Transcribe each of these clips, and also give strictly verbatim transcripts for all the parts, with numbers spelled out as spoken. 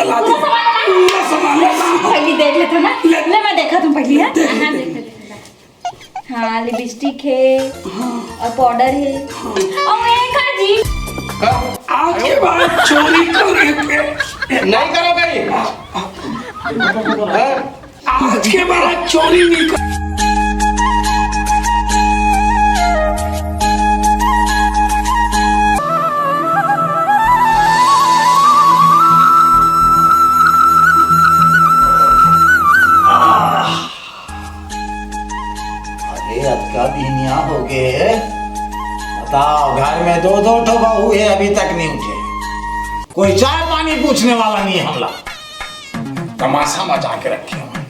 ला दे। पूरा सामान ला। पूरा सामान ला। पहली देख लेथन ना। ले। ले, मैं देखथंव पहली, हाँ? देख, हाँ, देख, देख देख। ले, देख ले। हाँ, लिपस्टिक हे, हाँ। अउ पाउडर हे। हाँ। अउ मैं का जी? का? आज के बाद चोरी करेंगे। नहीं करोगे? हाँ? आज के बाद चोरी नहीं कर। अरे, अतका बिहनिया हो गे। बताओ, घर में दो दो ठो बहू हे, अभी तक नहीं उठे। कोई चाय पानी पूछने वाला नहीं हे हमला। तमाशा मचा के रखे हवय।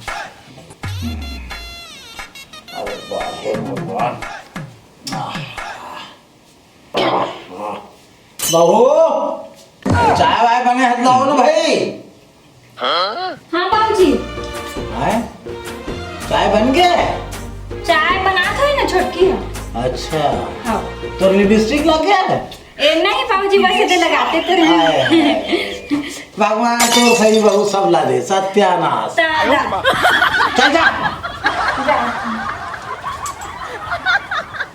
अरे बाप रे भगवान। आह। बहू, चाय वाय बने हे त लाओ ना भाई। हाँ बाबूजी। हैं? चाय बन गे? चाय बनात होही ना छोटकी ह। अच्छा। हाँ। तोर लिपस्टिक लग गे? ए, नहीं बाबूजी, वैसे तो लगाते तो रहे। हाय, हाय। भगवान तोर सही बहू सब ला दे, सत्यानाश। दादा। चल जा। जा।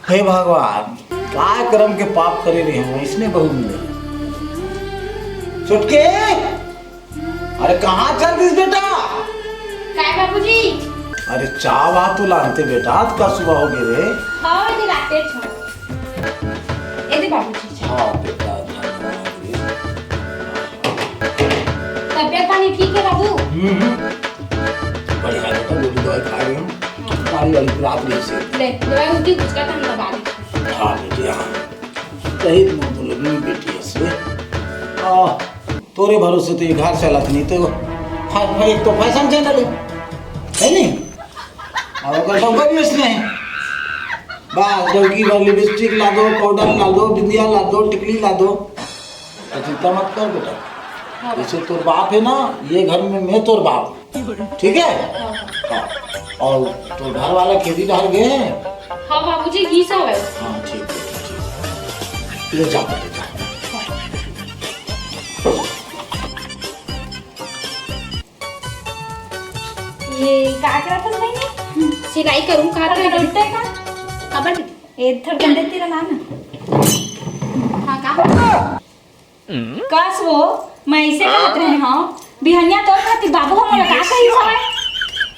हे भगवान, काय करम के पाप करे रहे हंव, इसने बहू मिले। छोटके, अरे कहाँ चल दिस बेटा? काय बाबूजी? अरे चाय वा तो लानते बेटा, अतका सुबह हो गे रे। हाँ, ये लाते छो। ये दे बाबूजी, चाय। हाँ बेटा, धन्यवाद रे। तबियत पानी ठीक हे बाबू? हम्म, हम्म। बढ़िया बेटा, गोली दवाई खा रहे हंव। हाँ। हमारी वाली रात गई से। ले, दवाई उल्टी कुछ का ठंडा बारी। हाँ बेटी, हाँ। सही तुम बोलो, मेरी बेटी हंस रे। आ, तोरे भरोसे तो ये घर चलत नहीं तो फै-, फै-, एक तो फैशन चैनल हे, हे नहीं? अउ ओकर डब्बा भी वइसने हे। बस, डौकी बर लिपस्टिक ला दो, पाउडर ला दो, बिंदिया ला दो, टिकली ला दो। तो चिंता मत कर बेटा। हाँ। जैसे तोर बाप हे ना, ये घर में मैं तोर बाप हूँ। ठीक हे? हाँ। हाँ। अउ तोर घर वाला खेती डहर गे हे? हाँ बाबूजी, गीस हवय। हाँ, ठीक हे, ठीक हे। ले जा बेटा, जा। ये का करत हस बहिनी? सिलाई करूँ का? अरे, करत हस? डंडा का? काबर? ए, थोड़ा डंडा तीर ला ना। हाँ, का? कस वो, मैं अइसे कहत रहे हंव, बिहनिया तोर खातिर बाबू ह मोला का कहिस हवय?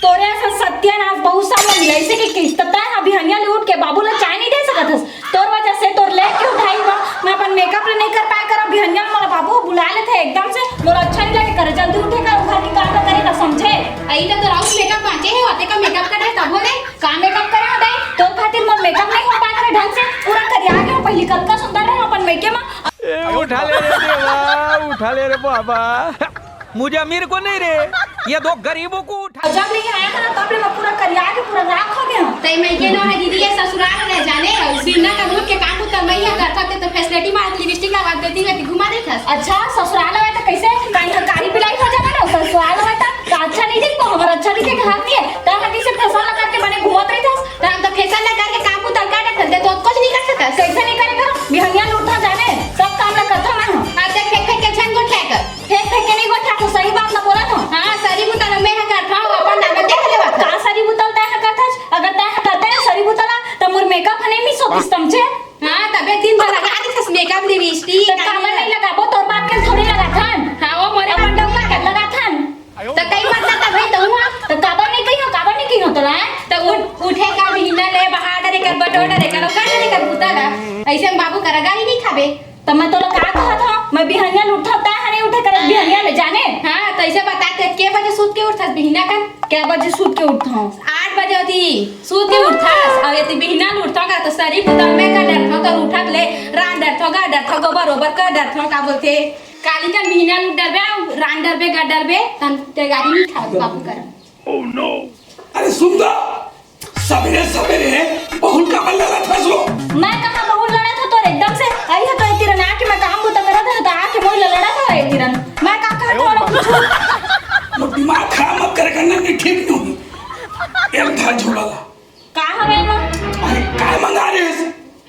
तोरे असन सत्यानाश बहू सब मन मिले, अइसे के किस्त तय ह बिहनिया ले उठ के बाबू ला चाय नहीं दे सकत हस। तोर वजह से तोर लेट के उठाई बा, मैं अपन मेकअप ले नहीं कर पाए करंव। बिहनिया मोला बाबू बुला लेथे एकदम से, मोला अच्छा नहीं लगे करे, जल्दी उठे कर, घर के काम ला करे ला, समझे? अई त तोर आउस मेकअप बांचे हे, ओते का मेकअप करे तभो ले। का मेकअप करे हो दे? तोर खातिर मोर मेकअप नहीं हो पाए करे ढंग से, पूरा करिया गे हंव। पहली कतका सुंदर रहे अपन मेकअप में। ए, उठा ले रे देवा, उठा ले रे बाबा। मुझे अमीर को नहीं रे, ये दो गरीबों को उठा। जब नहीं आया था ना, तब ले मैं पूरा करिया के पूरा राख हो गया हूँ। तई मैं के नो है दीदी, ये ससुराल रह जाने, बिना का दूध के काम तो मैं ही करता, ते तो फैसिलिटी मार लिपस्टिक लगा देती, मैं घुमा देता। अच्छा, ससुराल आवे तो कैसे कान का कारी पिलाई हो जावे ना, ससुराल आवे तो, तो अच्छा नहीं दिखतो, हमारा अच्छा दिखे के हक नहीं है, तो हम कैसे फैशन लगा के बने घूमत रही था। तो हम तो फैशन लगा के काम उतर काटे थे, तो कुछ नहीं कर सकता। कैसे नहीं करेगा? बिहनिया लूटता जाने, सब काम ला करता मैं हूँ। आज तक फेंक फेंक के झन गोठिया कर। फेंक फेंक के नहीं गोठिया, तो सही बात ला बोला था। हाँ, सरी बुतल मैं ह करता हूँ, अपन नाम देख लेवा था। का सरी बुतल तय ह करता? अगर तय ह करता है सरी बुतला, तो मोर मेकअप हने मिस होती, समझे? हाँ, तबे दिन भर लगा देथस मेकअप, लिपस्टिक, तो काबर नहीं लगाबो? तोर बाप के थोड़ी लगाथन। हाँ, वो मोरे अपन डौका के लगाथन। तो कई मतलब तब है तो हुआ। तो काबर नहीं कही हो, काबर नहीं कही हो तोला, हैं? तो उठ, उठे का बिहनिया ले, बहा डरे कर, बटो डरे कर, ओकर डरे कर बुता ला। ऐसे में बाबू करा गाली नहीं खाबे। तो मैं तोला का कहत हूँ, मैं बिहनिया ले उठता, तय ह नहीं उठे करत बिहनिया ले जाने। हाँ, तो ऐसे बता के के बजे सूत के उठथस बिहनिया कन? के बजे सूत के उठता हूँ? आठ बजे होती। सूत के उठथस, अब यदि बिहनिया ले उठथव का, तो सरी बुतल मैं कर डरथव, तो उठत ले रांध डरथव, गा डरथव, गोबर ओबर कर डरथव, का बोलथे, काली कन बिहनिया ले उठ डरबे, रांध डरबे, गा डरबे, तन ते गाली नहीं खाबे बाबू कर। अरे सुन तो, सबेरे सबेरे बहू ल काबर लड़त हस वो? मैं कहाँ बहू ल लड़त हंव तोर एकदम से? अई ह तो ए तीरन आके मैं काम बुता करत हंव, तो आके मोर ल लड़त हवय ए तीरन। मैं का कहत हंव ओला कुछु? मोर दिमाग खराब मत करे, करना नहीं ठीक नहीं। एक धार झोला ला। का हवे एमा? अरे, काय मंगा रहे हस?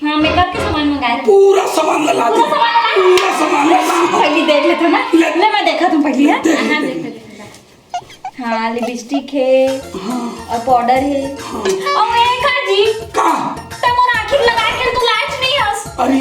हाँ, मेकअप के सामान मंगाए। पूरा सामान ला ला दे। पूरा सामान ला ला। पूरा सामान ला ला। पहली देख लेथन ना। ले। ले, मैं देखत हंव पहली, हाँ? देख, हाँ, देख। हाँ, लिपस्टिक हे, हाँ। अउ पाउडर हे। हाँ। अउ ए का जी? का? त मोर आँखी लगा के तू लायच नहीं हस। अरे,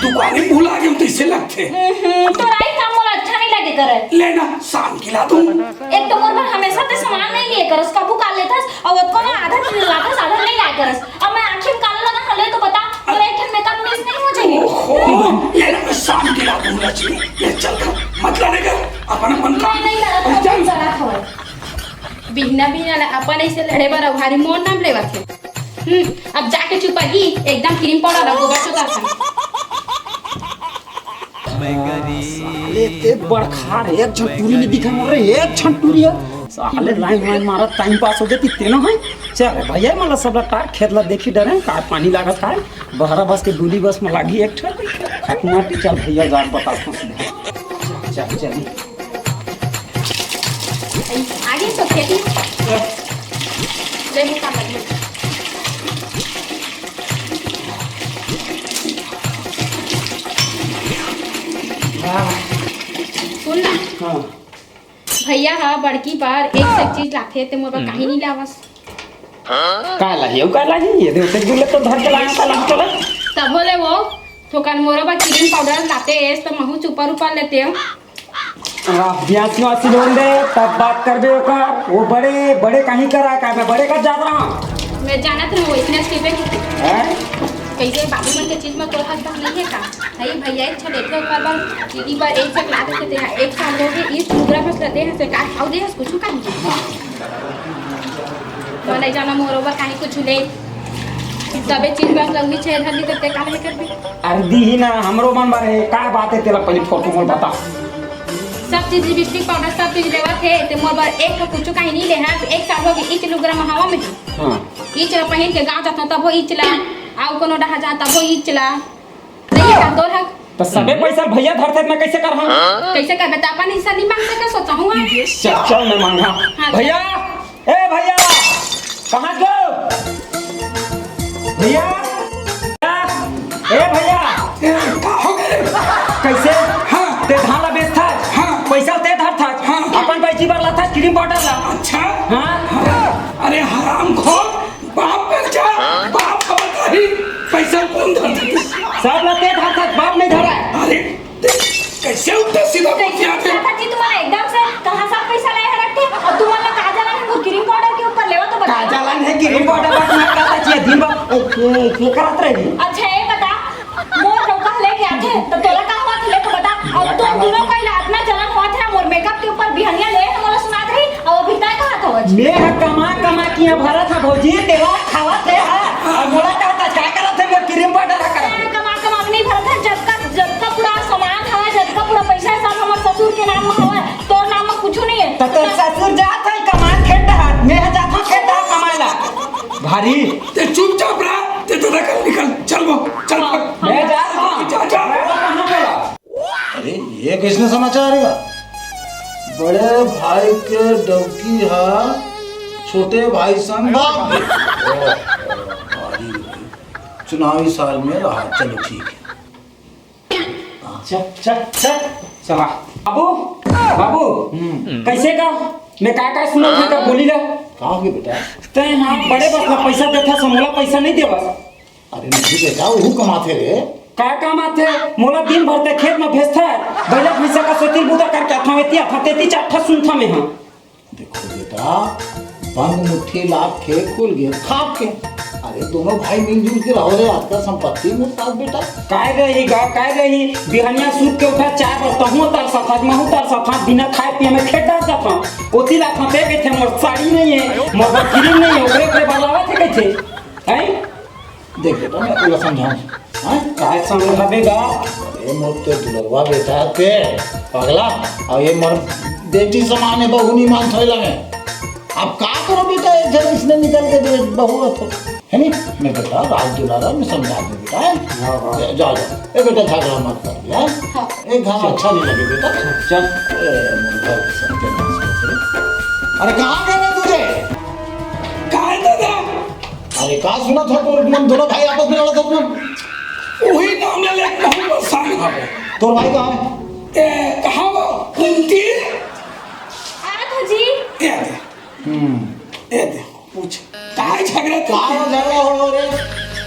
दुकाने भुला गेंव तइसे लगथे। हम्म, तोर आई काम मोला अच्छा नहीं लगे करे। ले ना, शाम के ला दूँ। एक तो मोर बर हमेशा ते सामान नहीं लिए करस, कभू काल लेथस, अउ ओतको ना आधा दिन लाथस, आधा नहीं लाय करस। अब मैं आँखी में काला लगा हूँ, ले तो बता, मोर एक ठन मेकअप मिस नहीं हो जाही। ओहो, ले ना, मैं शाम के ला दूँ लक्ष्मी। ले चल कर, मत लड़े कर, अपन अपन काम। नहीं, नहीं लड़त हूँ, चल। लड़त हूँ। बिहना बिहना ला अपन ऐसे लड़े बर अउ भारी मोर नाम लेवत हे। हम्म, अब जाके चुपा ही, एकदम क्रीम पाउडर ला गोबर चुका था। साले ते बड़खार, एक झन टूरी नहीं दिखा मोर रे, एक झन टूरी हे। साले लाइन वाइन मारत टाइम पास हो जाती तेनो है। चल भैया, मतलब सब ला तार खेत ला देखी डरे, का पानी लागत है। बहरा बस के दूली बस में लागी एक ठन। खतमा टीचर भैया जाके बता। चल, चल। आगे तो खेती। ले मुका लग। सुन ना। हाँ। भैया हा बड़की बार एक से एक चीज लाथे, ते मोर बर काहे नहीं लावस? का लाही? अउ का लाही? ये दे, उसे गुल्ले तो धर के लाया था, लाग चला। तभो ले वो, थोकन मोरो बर क्रीम पाउडर लाते एस, तो महू चुपर ऊपर लेते हो। अब ब्यासी वासी लोन दे, तब बात करबे ओकर। वो बड़े, बड़े कहीं करा का, मैं बड़े का जात रहा। मैं जानत रहूं, इतने स्टीपे की। हैं? कैसे बाबू मन के चीज में तोर हाथ नहीं है का? अरे भैया, एक ठो लेथे ओकर बर, दीदी बर एक ठो लात के दे, एक साल हो गए, इस लुगरा बस लेते हैं, से का खाओ दे, कुछ का नहीं। वो नहीं जाना मोरो बर काहे कुछ ले। सबे चीज बस लंगी छे धरली तो ते काहे करबे? अरे दी ही ना, हमरो मन बर है, का बात है तेरा पहले फोटो मोल बता। सब चीज लिपस्टिक पाउडर सब चीज लेवा थे, ते मोर बर एक ठो कुछ काहे नहीं ले है, एक साल हो गए, इच लुगरा में हवा में। हाँ। इच ला पहिन के गाँव जाथन तभो इच ला, अउ कोनो डहा जाथन तभो इच ला। नहीं है का तोर हक? तो सबे पैसा भैया धरथे, मैं कैसे करहूँ? कैसे करबे? त अपन हिस्सा नहीं मांग सके, सोचा हूँ। चल, चल, मैं मांगा। हाँ, भैया, ए भैया, कहाँ गो? भैया, ए भैया। ए, का हो गए? कैसे? हाँ। ते धान ला बेचथस? हाँ। पैसा ते धरथस? हाँ। अपन बेची बर लाथस क्रीम पाउडर ला। अच्छा। हाँ। अरे हरामखोर, बाप बेचा, बाप का बताही, पैसा कौन धरथस? सब ला ते धरथस, बाप नहीं धरा है। अरे, ते कैसे उल्टा सीधा बोल कैसे दिया थे? उल्टा था जी तुम्हारा एकदम से? कहाँ से पैसा लाए हरकते? और तुम्हारा काजल है वो क्रीम पाउडर के ऊपर लेवा तो बता। काजल है क्रीम पाउडर बस ना करता चाहिए, दिन भर, ए, ए, ए, करत रहेगी। अच्छा, ये बता, मोर लौका लेके आथे, तो तोला का हुआ थे, ले तो बता। और तुम दोनों का इतना जलन हुआ थे, मोर मेकअप के ऊपर बिहनिया ले, मोला सुनात रही, और अभी तय कहा था वो? मैं ह कमा, कमा किया भरत ह भौजी, तेरा खावा थे ह। और मोला का था, क्या करत थे, मैं क्रीम पाउडर ह करत थे। कमा, कमा के नहीं भरत है, जब का, जब का पूरा सामान है, जब का पूरा पैसा है, सब हमर ससुर के नाम में हवा, तोर नाम में कुछ नहीं है। तो तोर ससुर जात है कमा खेत हाथ, मैं ह जात हूँ खेत हाथ कमाला। भारी। ते चुपचाप रह, ते तो निकल, निकल, चल वो, चल हाँ, भाग। हाँ। मैं जा रहा हूँ। जा, जा। कहाँ बोला? अरे, ये किसने समाचार है? बड़े भाई के डौकी हा छोटे भाई संग भाग गए। ओ, भारी, चुनावी साल में रहा, चलो ठीक है। चल, चल, चल, चला। बाबू, बाबू, हम्म। कैसे का? मैं का का सुनत हूँ का बोली ला? का हो गया बेटा? ते हाँ बड़े बस ला पैसा देथा, समूला पैसा नहीं देवस। अरे नहीं बेटा, वो कमाथे रे। का कमाथे? मोला दिन भर ते खेत में भेजथा, बैला भैंसा का सोतिल बुता करके आथा, एती आथा, तेती चार ठा सुनथा मैं हाँ। देखो बेटा, बंद मुट्ठी लाग के खुल गए खाप के। अरे दोनों भाई मिलजुल के रहो रे, आज का संपत्ति में साथ बेटा। काय रही गा, काय रही? बिहनिया सूत के उठा, चाय बर तहूँ तरसत हस, महूँ तरसत हस, बिना खाए पिए में खेत डार जात हस। ओती ला फंसे के थे, मोर साड़ी नहीं है, मोर बर क्रीम नहीं है, ओकरे ओकरे बर लावत हे कहिथे। हैं? देख बेटा, मैं तोला समझाऊं, हाँ? काय समझाबे गा? अरे मोर ते दुलरवा बेटा ते, पगला, और ये मोर बेटी समान है, बहू नहीं मान थोड़ा में। अब का करो बेटा, एक जन इसने निकल के दे बहू है तो, है नहीं? मैं बेटा राज दुलारा, मैं समझा दूं बेटा, है? हाँ, हाँ। जा, जा, जा। ए बेटा, झगड़ा मत कर, हाँ? हाँ। एक घाव अच्छा नहीं लगे बेटा। चल। ए, मोर घर के सत्यानाश कर दे। अरे कहाँ गए रे तुझे? काय दादा? अरे का सुनत हो, तोर मन दोनों भाई आपस में लड़त हो तुम? वही नाम ले ले, बहुत परेशान हो। तोर भाई कहाँ है? ए, कहाँ वो? कुंती? आ था जी, ए दे, पूछ, काय झगड़ा था? काय झगड़ा हो रे?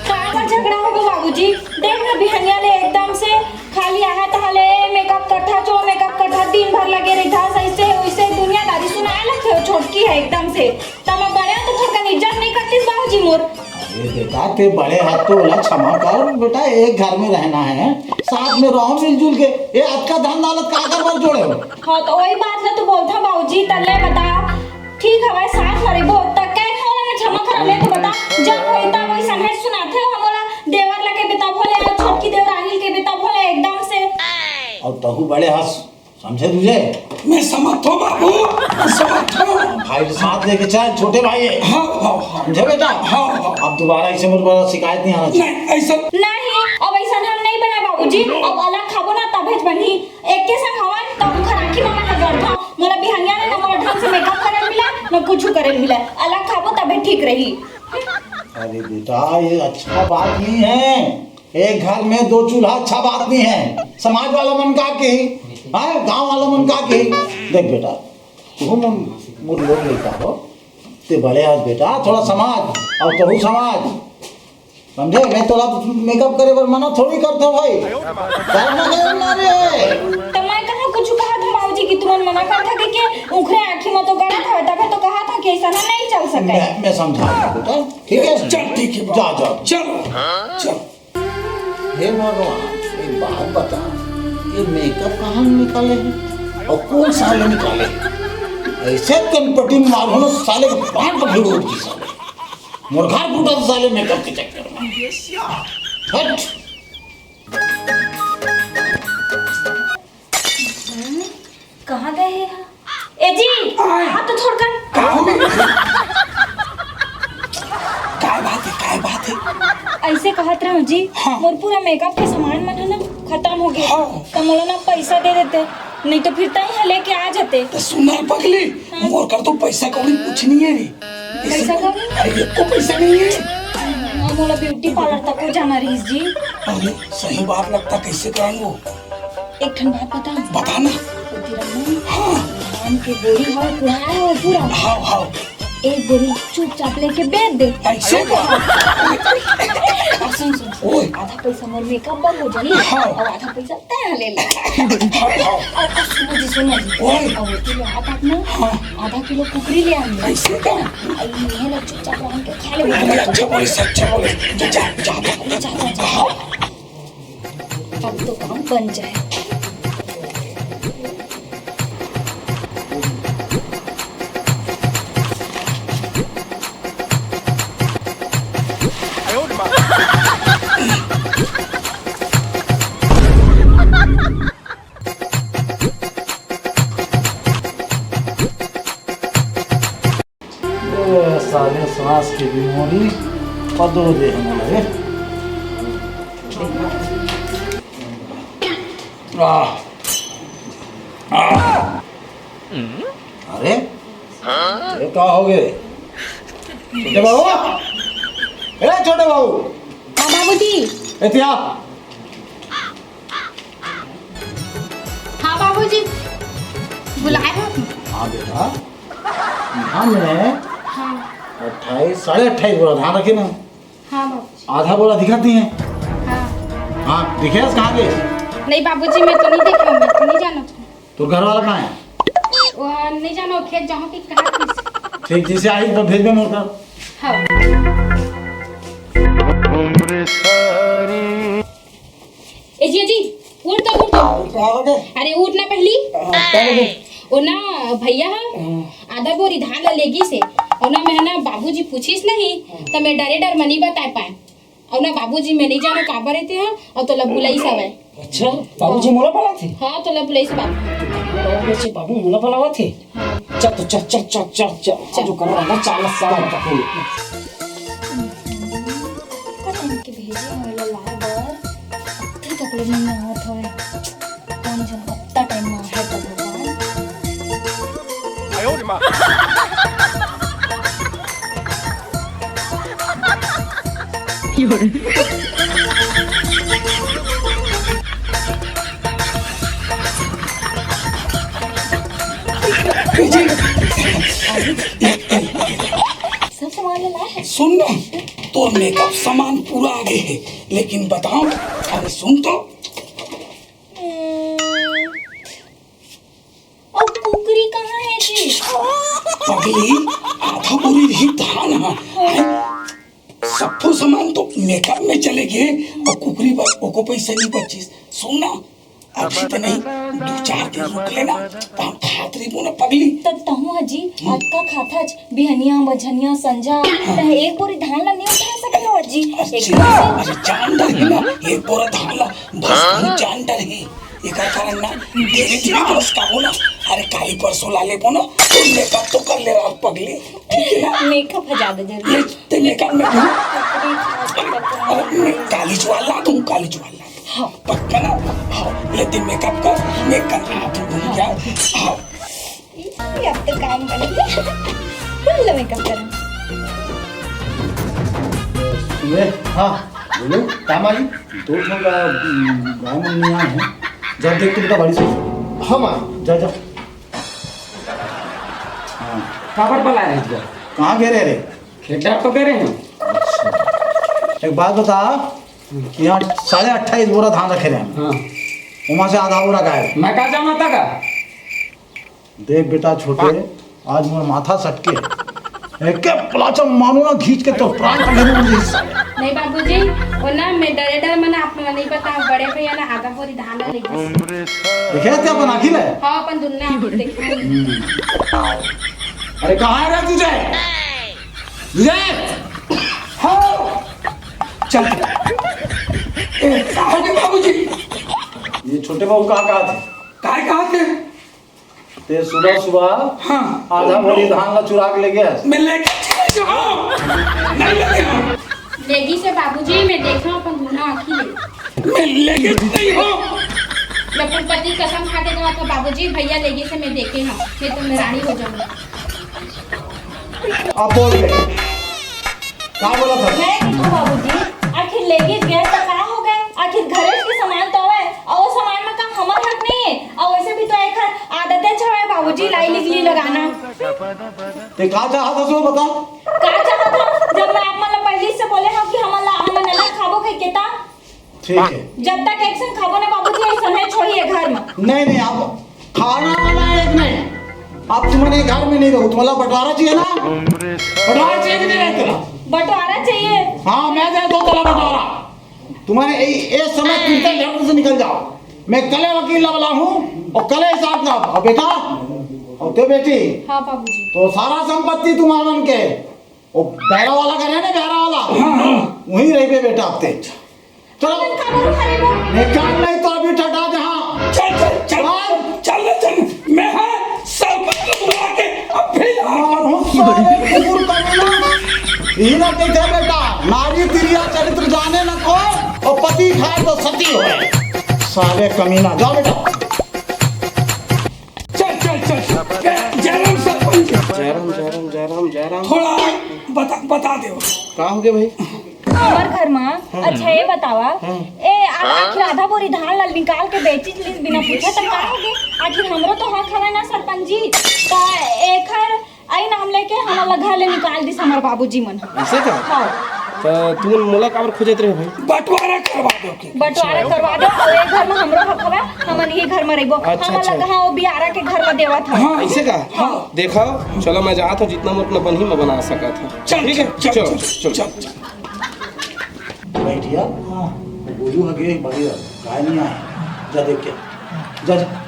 काबर झगड़ा होगे बाबूजी? देख ना, बिहनिया ले एकदम से खाली आहा तहा ले मेकअप करथा, जो मेकअप करथा, दिन भर लगे रहिथा, सही से वैसे दुनियादारी सुनाए लगथे। छोटकी है एकदम से, त मैं बड़े हंव तो थोड़कन इज्जत नहीं करतिस बाबूजी मोर? अरे बेटा, ते बड़े हस तो ओला क्षमा कर बेटा, एक घर में रहना है, साथ में रहो मिलजुल के। ये अतका धन दौलत काकर बर जोड़े हो? हाँ, तो वही बात ला तो बोलथा बाबूजी, त ले बता, ठीक हवय, साथ में रहिबो, त कै घाव ला मैं क्षमा करंव, ले तो बता, जब होय तब वैसन है सुनाथे हो मोला, देवर ला के बेटा भोले, अउ छोटकी देवरानी के बेटा भोले एकदम से। अउ तहू बड़े हस, समझे तुझे? मैं समझथों बाबू, समझथों। भाई के साथ लेके चल, छोटे भाई है। हाँ, हाँ, हाँ। समझे बेटा? हाँ, हाँ। अब दोबारा इसे मेरे को शिकायत नहीं आना चाहिए। नहीं, ऐसा नहीं, अब ऐसा हम नहीं बनाए बाबूजी। अब अलग खाबो ना तभेच बनही। एक के संग हवन तब उखर आँखी में मन लगरथा। मोला बिहनिया ले ना मोला ढंग से मेकअप करे मिला, ना कुछ करे मिला। अलग खाबो तभे ठीक रही। अरे बेटा, ये अच्छा बात नहीं है। एक घर में दो चूल्हा अच्छा बात नहीं है। समाज वाला मन का की, हाँ, गांव वाला मन का की। देख बेटा, तू मन मोर लोग लेता हो, ते बड़े आज बेटा, थोड़ा समाज, और तहू समाज, समझे? मैं तोला मेकअप करे बर मना थोड़ी करता भाई, करना करे ना रे। त मैं कहाँ कुछ कहा था बाबूजी कि तुमन मना करथा कि के उखरे आँखी में तो गड़ा था, तबे तो कहा था कि ऐसा ना नहीं चल सके। मैं, मैं समझा दूँ बेटा, ठीक है? चल ठीक है जा, जा। चलो, चल। हे भगवान, एक बात बता, ये मेकअप कहाँ निकाले हैं और कौन साले निकाले हैं? ऐसे कनपटी मारूं ना साले के पान को भिड़ोर दी साले। मोर घर फूटा था साले मेकअप के चक्कर में। हट। हम्म, कहाँ गए हे हा? ए जी, आय। आ तो थोड़कन। का हो गया? काय बात है, काय बात है? ऐसे कहत रहूं जी, हाँ। मोर पूरा मेकअप के सामान मन है ना खत्म हो गए। हाँ। तो मोला ना पैसा दे देते, नहीं तो फिर तहीं हा लेके आ जाते। तो सुन ना पगली, हाँ। मोर कर तो पैसा कौड़ी कुछ नहीं है रे। पैसा कौड़ी? अरे, एको पैसा नहीं है। अरे, मोला ब्यूटी पार्लर तक को जाना रहीस जी। अरे, सही बात लगता, कैसे करांगो? एक ठन बात बताऊं? बता ना। वो तिरंगा हाँ। धान के बोरी हव, कुढ़ाए हव पूरा। हाव, हाव। एक बोरी चुपचाप लेके बेच दे। ऐसे का? अब सुन, सुन, सुन। ओए। आधा पैसा मोर मेकअप बर हो जाही हाँ। और आधा पैसा तैं ले ले। हाव, हाव। और, और सुनो जी, सुनो जी। ओए। और वो तिरंगा हाथ ना हाँ। आधा किलो कुकरी ले आनी। ऐसे का? और ये ना चुपचाप रह के खा ले। अरे अच्छा बोले, सच्चा बोले। जा, जा, जा, जा। जा, जा, जा। हाँ। अब तो काम बन जाए। ए, साले सांस के बीमारी पदो दे हे मोला रे। आह, आह। अरे, ये का हो गए? छोटे बाबू, ए छोटे बाबू। हाँ बाबूजी। ए तिया। हाँ बाबूजी, बुलाए हो? हाँ बेटा, यहाँ में हाँ। अट्ठाईस, साढ़े अट्ठाईस बोला, ध्यान रखे ना। हाँ बाबूजी। आधा बोला दिखत नहीं है। हाँ। हाँ, दिखे कहाँ के? नहीं बाबूजी, मैं तो नहीं देखे हूँ, मैं तो नहीं जाना था। तोर घर वाला कहाँ है? वो नहीं जानो, खेत जाओ कि कहाँ किस। ठीक, जैसे आई तो भेज दे मोर कर। हाँ। ए जी, ए जी, उठ तो, उठ तो। का हो गए? अरे उठ ना पहली। हाँ, का हो गए? वो ना भैया हा, हाँ। आधा बोरी धान ला लेगी से, और ना मैं ना बाबूजी पूछिस नहीं, हाँ। तो मैं डरे डर मनी बताए पाए। अउ ना बाबूजी, मैं नहीं जानो काबर हे तेहा, अउ तोला बुलाइस हवय। अच्छा, बाबूजी मोला बुलाथे? हाँ, तोला बुलाइस बाबू। बाबू मोला बुलावत हे? हाँ। चल तो चल, चल, चल, चल, चल। चल। जो करना ना, चाल, साला पकड़। कतका टाइम के भेजे हवय ला लाए बर, अभी तक ले नहीं आवत हवय। कोन जन अत्ता टाइम मा है तो भगवान। सुन ना, तोर मेकअप सामान पूरा आगे हे, लेकिन बताओ, अरे सुन तो। हम्म, अउ कुकरी कहाँ हे जी? पगली, आधा बोरी रही धान ह। हैं? सब्बो सामान तो मेकअप में चले गे, अउ कुकरी बर ओको पैसा नहीं बचिस। सुन ना, अभी तो नहीं, दू चार दिन रुक लेना, त हम खात रहिबो ना पगली। त तहूँ ह जी, हम्म। अतका खाथच, बिहनिया, मझनिया, संझा, हाँ। त एक बोरी धान ला नहीं उठा सकत हो जी। अरे एक जी, बोरी से अरे जान डरही ना, एक बोरा धान ला, बस बहुत जान डरही। एकर कारण ना, धीरे धीरे बस का बोला, अरे काली परसों ला लेबो ना, तो मेकअप तो कर ले रहा पगली, ठीक है ना? मेकअप ह ज्यादा जरूरी। ले, ते मेकअप में भी, अरे, काली ज्वाला ला दूं, काली ज्वाला ला दूं। हाँ। पक्का ना? हाँ, लेकिन मेकअप कर, मेकअप आप भूल गया। हाँ। ये अब तो काम बन गया। बोल लो मेकअप करो। सुबह, हाँ, बोलो, काम आ गई? दो ठो का, उम, गाँव में नहीं आए हैं। जब देख तुम का बड़ी सोच। हाँ, माँ। जा, जा। हाँ। काबर बुलाए रहे इधर? कहाँ गए रहे रे? खेत डार तो गए रहे हैं। अच्छा। एक बात बता, कि यहाँ साढ़े अट्ठाईस बोरा धान रखे रहे हैं। हाँ। वहाँ से आधा बोरा गायब। मैं कहाँ जाना था का? देख बेटा छोटे, आज मोर माथा सटके। एके पलाचा मानो ना खींच के तो प्राण का धनी उड़ जाई साले। नहीं बाबूजी, वो ना मैं डरे डर मन आप मन नहीं पता, बड़े भैया ना आधा बोरी धान ला ले गए। देखे थे अपन आँखी ले? हाँ, अपन दुनिया आँखी देखे। अरे कहाँ है रे तुझे? तुझे? हाँ। चल। ए, कहाँ के बाबूजी? ये छोटे बाबू कहाँ, कहाँ थे? काय कहाँ थे? ते सुबह सुबह हाँ। आधा बोरी धान ला चुरा के ले गया। मैं लेके नहीं जाऊँ। नहीं लेके जाऊँ। लेगी से बाबूजी, मैं देखा अपन दूना आँखी ले। मैं लेके नहीं हूँ। मैं अपन पति कसम खा के कहा था बाबूजी, भैया लेगी से मैं देखे हूँ, मैं तो मैं रानी हो जाऊंगा। अब बोल बे। का बोला था? मैं कहा बाबूजी, आखिर लेगी गए तो का हो गए? आखिर घरे के सामान तो हवे, अउ वो सामान में का हमर हक नहीं है? अउ वैसे भी तो एक आदते छवे बाबूजी, लाई लिगली लगाना। ते का चाहत हस वो बता? का चाहत हस? जब मैं आप मन ला पहली से बोले हूँ कि हमन ला, हमन अलग खाबो कह के ता? ठीक है। जब तक एक संग खाबो ना बाबूजी, ऐसा नहीं छोड़िए घर में। नहीं, नहीं, अब खाना वाना एक नहीं। अब तुमने घर में नहीं रहो, तुम्हारा बंटवारा चाहिए ना? बंटवारा चाहिए कि नहीं रहता? बंटवारा चाहिए। हाँ, मैं दे दो तोला बंटवारा। तुम्हारे ये, ये समय तुम झट से निकल जाओ। मैं कले वकील ला बुलाहूँ अउ कले हिसाब ला। अउ बेटा, अउ ते बेटी, हाँ बाबूजी। तो सारा संपत्ति तुम्हारा मन के, वो बहरा वाला घर है ना, बहरा वाला, हाँ, हाँ। वहीं रहिबे बेटा अब ते। चलो। तुम काबर उठा रहे हो? निकाल नहीं तो अभी टटा जहाँ। चल, चल, चल, चल। चल, चल, चल। मैं हाँ, सरपंच को बुला के अब फिर और हूँ सारे कुकुर का मिला। यही ना कहते बेटा, नारी तिरिया चरित्र जाने न कोई, और पति खाए तो सती होए। साले कमीना, जाओ बेटा। चल, चल, चल। जय-, जयराम सरपंच। जयराम, जयराम, जयराम, जयराम। थोड़ा बता, बता दे। का हो गया भाई? हमर घर म, हाँ। अच्छा, ये बतावा, हाँ। ए, आ-, आखिर आधा बोरी धान ला निकाल के बेची लीस बिना पूछे त का हो गे? आखिर हमरो तो हक हवय ना सरपंच जी, त एखर आई नाम लेके हमन ला घर ले निकाल दिस हमर बाबूजी मन ह। ऐसे का? हाँ। त तुमन मोला काबर खोजत रहे भाई? बंटवारा करवा दो के। बंटवारा करवा दो, अउ ए घर म हमरो हक हवय, हमन इही घर म रहिबो। अच्छा, हमन ला अच्छा। कहाँ वो बियारा के घर ला देवत ह। हाँ। ऐसे का? हाँ। देखो, चलो मैं जात हूँ, जितना मोर उतना बनही मैं बना सकत हूँ। चल, ठीक है? चल, चल, चल, चल, चल। चल। बैठिया, हाँ। वो गोलू हगे बाड़ी, गाय नहीं आए। जा देख के। जा, जा।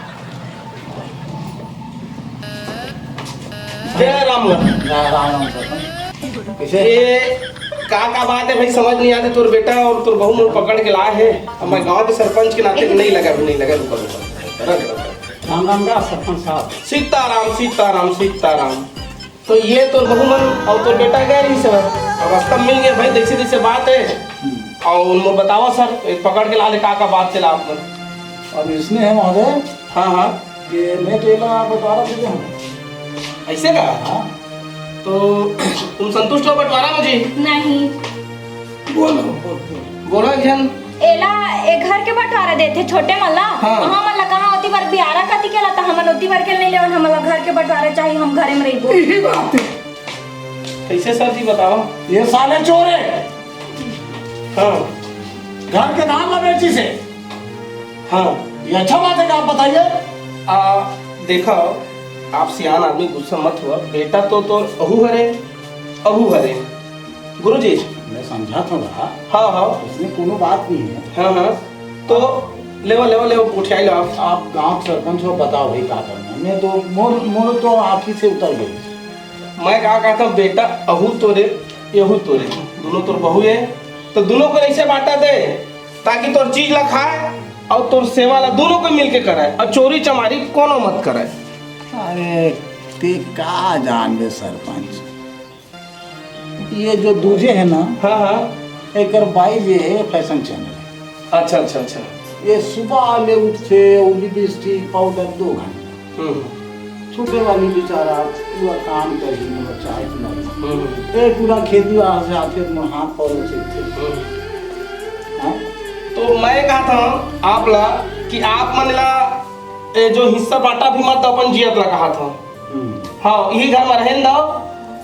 जय राम। जय राम, राम सरपंच। कैसे? ये का, का बात है भाई, समझ नहीं आते। तोर बेटा और तोर बहू मन पकड़ के लाए हैं। अब मैं गांव के सरपंच के नाते नहीं लगा, नहीं लगा, रुको, रुको। राम राम का सरपंच साहब। सीताराम, सीताराम, सीताराम। तो ये तोर बहू मन अउ तोर बेटा गए रहिस हवय। अब रास्ता म मिल गए भाई, जैसे तैसे बात है। अउ मोर बतावा सर, एक पकड़ के ला ले, का का बात चला आप मन? अब इसने है महोदय हाँ, हाँ। कि मैं तो एला बंटवारा दे दे हूँ। ऐसे का? हाँ। तो तुम संतुष्ट हो बंटवारा म जी? नहीं। बोल, बोल, बोल। बोलो एक झन। एला ए घर के बंटवारा देथे छोटे मन ला। हाँ। हमन ला कहाँ ओती बर बियारा कती के ला, त हमन ओती बर के नहीं लेवन, हमन ला घर के बंटवारा चाहिए, हम घरे में रहिबो। यही बात है। कैसे सर जी, बताओ। ये साले चोर है। हाँ। घर के धान ला बेचिस हे। हाँ। ये अच्छा बात है क्या, आप बताइए। आ, देखा, आप सियान आदमी, गुस्सा मत हुआ। बेटा तो तोर अहू हरे, अहू हरे। गुरुजी। मैं समझा था बा। हाँ, हाँ। इसमें कोनो बात नहीं है। हाँ, हाँ। तो लेवा, लेवा, लेवा, उठियाई लो आप। आप गांव के सरपंच हो, बताओ भाई का करना है। मैं तो, मोर, मोर तो आँखी से उतर गई। मैं का कहता हूँ, बेटा, अहू तोरे, यहू तोरे, दोनों तोर बहू है, तो दोनों को ऐसे बांटा दे, ताकि तोर चीज ला खाए और तोर सेवा ला दोनों को मिलके कराए, और चोरी चमारी कोनो मत कराए। अरे, ते का जानबे सरपंच, ये जो दूजे है ना, हाँ, हाँ। एकर बाई जे है फैशन चैनल। अच्छा, अच्छा, अच्छा। ये सुबह ले उठथे, वो लिपस्टिक, पाउडर, दो घंटा। हम्म। छूटे वाली बेचारा पूरा काम करही, मतलब चाय पिलाई। हम्म। ये पूरा खेती वाला से आथे, अपना हाथ पाँव से। हम्म। हाँ? तो मैं कहता हूँ आप ला कि आप मन ला ये जो हिस्सा बांटा भी मत दो, अपन जियत ला कहा था। हम्म। हाँ, यही घर में रहन दो,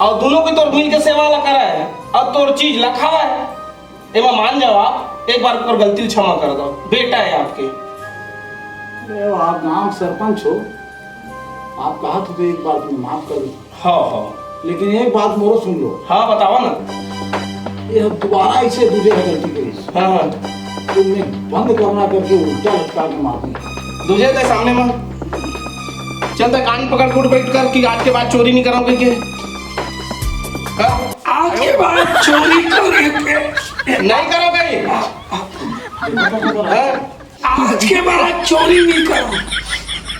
और दोनों की तोर मिल के सेवा ला करे, और तोर चीज ला खाए। एमा मान जाओ आप, एक बार और गलती क्षमा कर दो, बेटा है आपके। अरे, आप गांव के सरपंच हो, आप कहा तो, तो एक बार तुम माफ कर दो। हाँ, हाँ। लेकिन एक बात मोरो सुन लो। हाँ, बताओ ना। ये दोबारा ऐसे दूजे की गलती करिस। हाँ, हाँ। तुमने बंद करना करके उल्टा लटका के मार दी। दूजे के सामने में। चल, तो कान पकड़ के उठ बैठ कर कि आज के बाद चोरी नहीं करो कह के। कर। आज के बाद चोरी करेंगे। नहीं करो कहीं। हाँ? आज के बाद चोरी नहीं करो।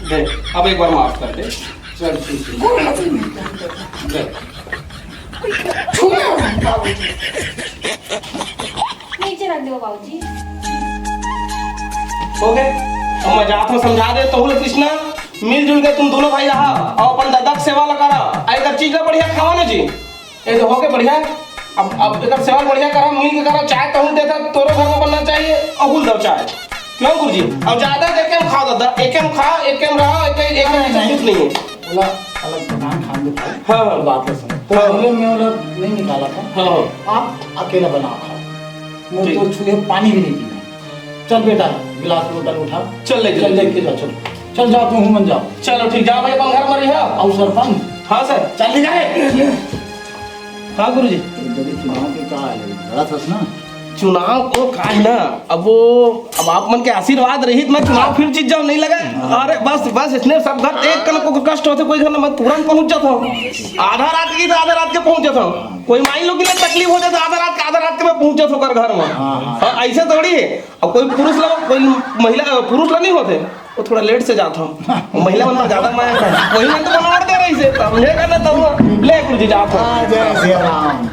दे, अब एक बार माफ कर दे। चल, ठीक है। बोला तो नहीं। दे। छुए हो बाबूजी। नीचे रख दो बाबूजी। हो गए। अब मैं जात हूँ, समझा दे तहू ले कृष्णा, मिलजुल के तुम दोनों भाई रहा और अपन दादा के सेवा ला करा। आ एकर चीज ला बढ़िया खावा ना जी। ये तो हो गए बढ़िया। अब अब एकर सेवा बढ़िया करा, मिल के करा, चाय तहू देता, तोरो घर में बनना चाहिए, अहू दो चाय। क्यों गुरुजी? अब ज्यादा देखे हम खाओ दादा, एक हम खा, एक हम रहा, एक एक नहीं, कुछ नहीं है। बोला अलग मकान खान दे भाई। हाँ, हाँ। बात है सुन। तो हाँ। बोले मैं वाला नहीं निकाला था। हाँ, हाँ। आप अकेला बना खाओ। मैं ठीक। तो छुए पानी भी नहीं पीना। चल बेटा, गिलास लोटा उठा। चल ले, चल चल। लेके जा, चल। चल जाओ, तुम हुमन जाओ। चलो ठीक, जाओ भाई, अपन घर में रहिया। और सरपंच। हाँ सर। चल ले जा रे। हाँ गुरुजी। इधर ही चुनाव के का है? लड़ा था ना? चुनाव को का है ना, अब वो, अब आप मन के आशीर्वाद रहित मैं चुनाव फिर जीत जाओ, नहीं लगा? हाँ। अरे बस, बस इसने सब घर एक कन को कष्ट होते, कोई घर ना मैं तुरंत पहुंच जाता हूँ। आधा रात की तो आधा रात के पहुंच जाता हूँ। कोई माई लोग के लिए तकलीफ हो जाता, आधा रात का, आधा रात के मैं पहुंच जाता हूँ घर में। हाँ, हाँ। हाँ, ऐसे थोड़ी है। अब कोई पुरुष ला, कोई महिला, पुरुष ला नहीं होते, वो थोड़ा लेट से जाता हूँ। महिला मन में ज्यादा माया है, वही मन तो बनवाड़ दे रही से, समझे का ना तब। ले गुरुजी, जाता हूँ। हाँ, जय सिया राम।